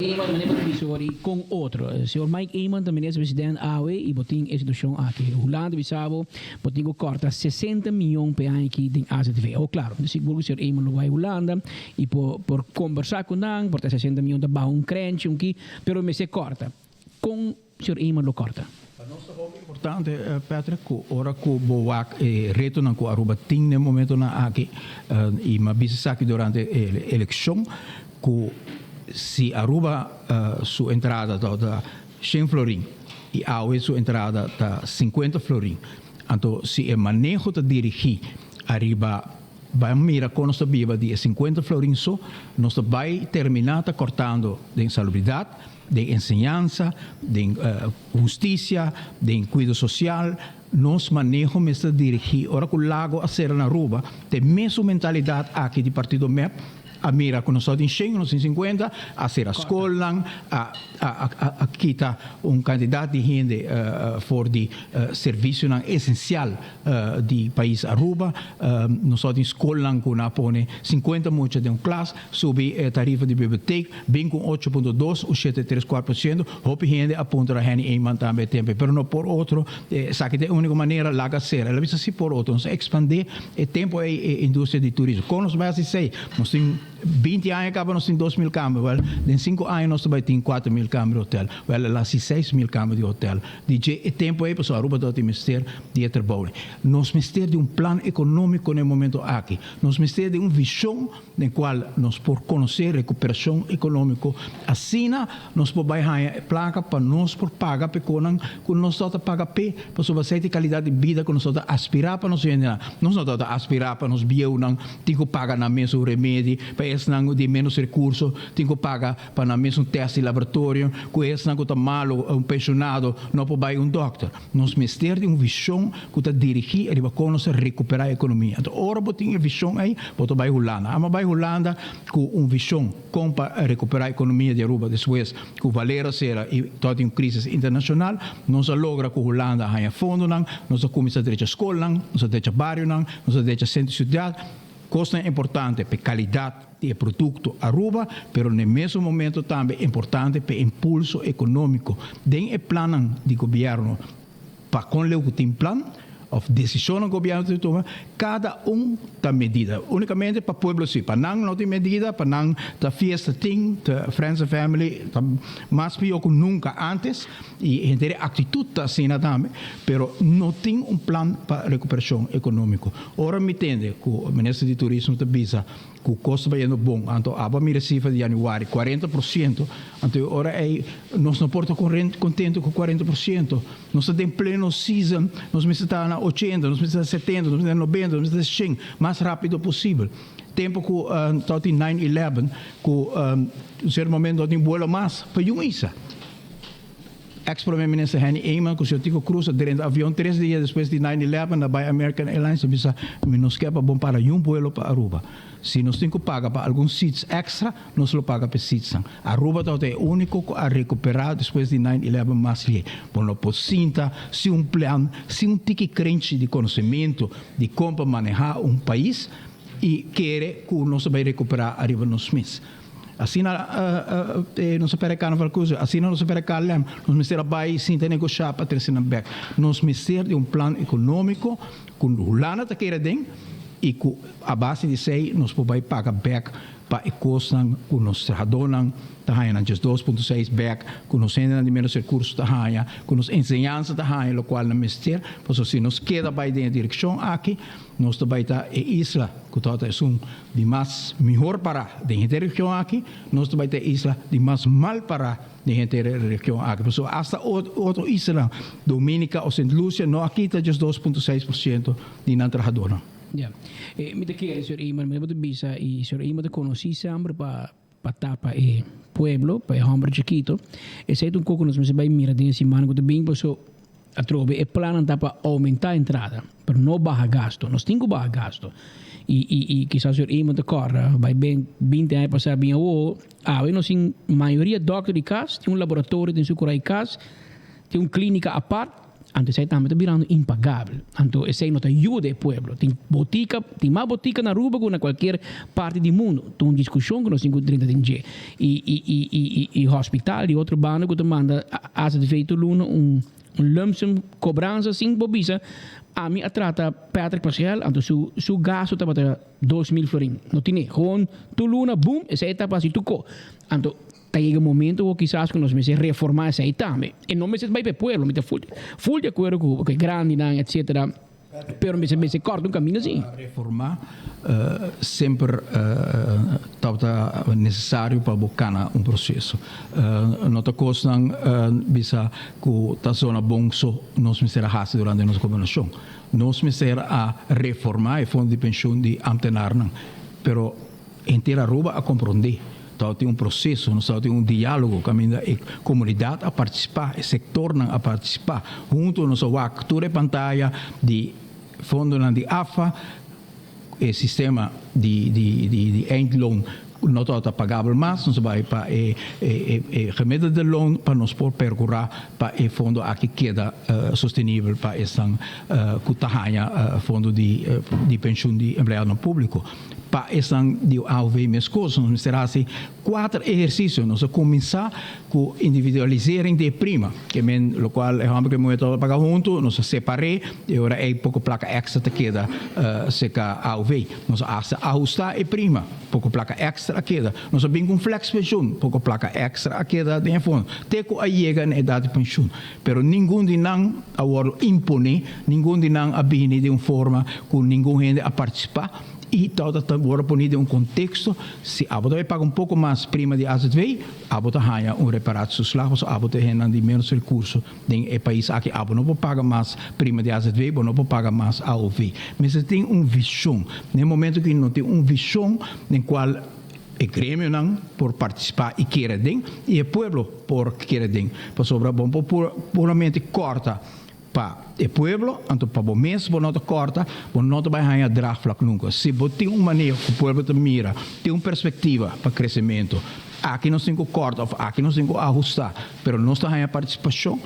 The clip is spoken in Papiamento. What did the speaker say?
Eman manera bo ta bisa ora y con otro. Señor Mike Eman ta minister president awe y bo tin e situacion aki. Hulanda bisa bo, bo tin cu corta 60 miyon pe aña aki den AZV. Oh claro, mi ta sigur cu señor Eman lo bay Hulanda y por por combersa cu nan, por ta 60 miyon ta baha un crenchi un ki, pero mester corta. Con señor Eman lo corta? Pa nos ta hopi importante, Patrick, cu ora cu bo wak e retonan cu Aruba tin den momentonan aki, y mi a bisa esaki durante e eleccion, cu si Aruba su entrada ta shen florin y awe su entrada ta 50 florin, anto si e maneho ta dirigi ariba bay mira con nos ta biba di e 50 florin so, nos ta bay termina ta cortando den salubridad, den enseñansa, den husticia, den cuido social. Nos maneho mester dirigi ora cu Lago a cera na Aruba, ta e mesun mentalidad aki di partido mep a mira cu nos ta tin shen, nos tin 50, a cera scolnan, a a kita un cantidad di hende for di servicionan esencial di pais Aruba. Nos ta tin scolnan cu nan a pone 50 mucha den un klas, subi e tarifa di biblioteek, bin cu 8.2 o 7.34%. Hopi hende a puntra Henny Eman tambe e tempo, pero no por otro, esaki ta e unico manera, laga cera. El a bisa si por otro, nos a expande e tempo ey e industria di turismo. Con nos bay haci esey? Nos tin 20 aña caba nos tin 2000 camber, wel den 5 aña nos ta bay tin 4000 camber di hotel, wel el a haci 6000 camber di hotel. Di dje e tempo ey pasobra Aruba tabata tin mester di e trabou. Nos mester di un plan economico na e momento aki. Nos mester di un vision den cual nos por conoce recuperacion economico, asina nos por bay haya e placa pa nos por paga p'e conan cu nos tabata paga p'e, pasobra esey ta e calidad di bida cu nos tabata aspira pa nos hendenan. Nos no tabata aspira pa nos bieunan tin cu paga nan mesun remedi, pa esnan di menos recurso tin cu paga pa nan mesun test di laboratorio, cu esnan cu ta malo, un pensionado, no por bay un dokter. Nos mester di un vision cu ta dirigi riba con nos ta recupera e economia. Anto ora bo tin e vision ey, bo ta bay Hulanda. Amo bay Hulanda cu un vision con pa recupera economia di Aruba despues cu Valero cera y tabatin un crisis internacional. Nos a logra cu Hulanda haya fondonan, nos a cuminsa drecha scolnan, nos a drecha barionan, nos a drecha centro ciudad. Cosnan importante p'e calidad di e producto Aruba, pero n'e mesun momento tambe importante p'e impulso economico den e plannan di gobierno pa con leu cu tin plan of decisionnan cu gobierno tin tuma, cada un ta medida. Unicamente pa pueblo si, pa nan no tin medida, pa nan ta fiesta tin, ta friends and family, ta mas pio cu nunca antes y henter e actitud ta asina tambe, pero no tin un plan pa recuperacion economico. Ora mi tende cu minister di turismo ta bisa cu cos ta bayendo bon, anto abo a mira cifra di januari, 40%, anto e ora ey nos no por ta contento cu 40%, nos ta den pleno season, nos mester ta na 80, nos mester ta 70, nos mester ta 90, nos mester ta 100, mas rapido posibel. Tempo cu tabatin 9/11, cu un cierto momento no tin vuelo mas pa yun isa. Ex Prome Minister Henny Eman cu señor Tico Croes a drenta avion tres dia despues di 9/11 na bay American Airlines a bisa mi nos ke pa bon para yun vuelo pa Aruba. Si nos tin cu paga pa algun seats extra nos lo paga p'e seatsnan. Aruba tabata e unico cu a recupera despues di 9/11 mas lie. Bo no por sinta sin un plan, sin un tiki crenchi di conocemento di con pa maneha un pais y kere cu nos ta bay recupera ariba nos mes. Asina nos a perde Carnaval Cruiser, asina nos a perde KLM. Nos mester a bai sinta negoshá pa trese nan bèk. Nos mester di un plan ekonómiko ku Hulanda ta kere den i ku a base di esei nos por bai paga bèk pa e kosnan ku nos trahadónan ta haña nan 12.6 bèk, ku nos hendenan di ménos rekurso ta haña, ku nos enseñansa ta haña lokual nan mester. Pasobra si nos keda bai den e direkshon aki, nos ta bai ta e isla ku tabata esun Di mas mihor pará den henter region aki, nos ta bai ta e isla di mas mal pará den henter region aki. Pasobra asta otro islanan, Dominica o Sint Lucia, no a kita djes 2.6% di nan trahadónan. Ya. Mi ta kere, señor Eman, mi ta bisa, i señor Eman ta konosí semper pa pa tapa e pueblo, pa e homber chikito. Esei ta un kos ku nos mester bai mira den e siman ku ta bin, pasobra Atrobe e plannan ta pa oumentá entrada, pero no baha gasto. Nos tin ku baha gasto. I i i kisas señor Eamon ta kòrda, bai ben 20 aña pasá bin awo, awe nos tin mayoria dòkter di kas, tin un laboratorio den su kurai kas, tin un klínika apart. Anto esei tambe ta birando impagabel. Anto esei no ta yuda e pueblo. Tin botica, tin mas botica na Aruba ku na kualkier parti di mundo. Ta un diskushon ku nos tin ku drenta den dje. I i i i i i hospital di otro banda ku ta manda AZV tur luna un un lump sum kobransa sin por bisa ami a trata Patrick Paskel anto su su gasto tabata 2000 florin. No tine. Gewoon tur luna boom esei ta pa hasi tur ko. Anto Ta yega momento ku kisas ku nos mester reformá esei tambe. E no mester bai pa e pueblo, mi ta ful ful di akuerdo ku e grandinan etsetera, pero mester mester kòrta un kaminda si. Reformá semper tabata nesesario pa bo kana un proseso. No ta kosnan bisa ku ta zona bon so nos mester a hasi durante nos gobernashon. Nos mester a reformá e fondo di penshun di ámtenarnan, pero Henter Aruba a komprondé. Tabatin un proseso, nos tabatin un diálogo kaminda e komunidat a partisipá, e sektornan a partisipá. Huntu nos a wak tur e pantaya di fondonan di AFA, e sistema di di di eindloon no tabata pagabel mas, nos a bai pa e e gemiddelde loon pa nos por perkurá pa e fondo aki keda sostenibel pa esnan ku ta haña fondo di di penshun di empleadonan públiko. Pa esnan di AOV meskos nos mester hasi kuater ehersisio. Nos a kuminsá ku individualisering di e prima, ke men lokual e hòmber ku e muhé tabata paga huntu, nos a separ'é i ora ei poko plaka èkstra ta keda serka AOV. Nos a hasta ahustá e prima, poko plaka èkstra a keda. Nos a bin ku un flèkspenshun, poko plaka èkstra a keda den e fondo, te ku a yega na edat di penshun. Pero ningun di nan a wòrdu imponé, ningun di nan a bini den un forma ku ningun hende a partisipá i tabata ta wòrdu poní den un konteksto, si abo ta bai paga un poko mas prima di azv, abo ta haña un reparatietoeslag, pasobra abo ta e hendenan di ménos rekurso den e pais aki, abo no por paga mas prima di azv, bo no por paga mas aov. Mester tin un vishon. Den e momento ku no tin un vishon den kual E gremionan por partisipá i kere den i e pueblo por kere den. Pasobra bo no por puramente kòrta pa e pueblo, anto pa bo mes bo no ta kòrta, bo no ta bai haña draagvlak nunka. Si bo tin un maneho ku pueblo ta mira, tin un perspektiva pa kresementu, aki nos tin ku kòrta òf aki nos tin ku ahustá, pero nos ta haña partisipashon.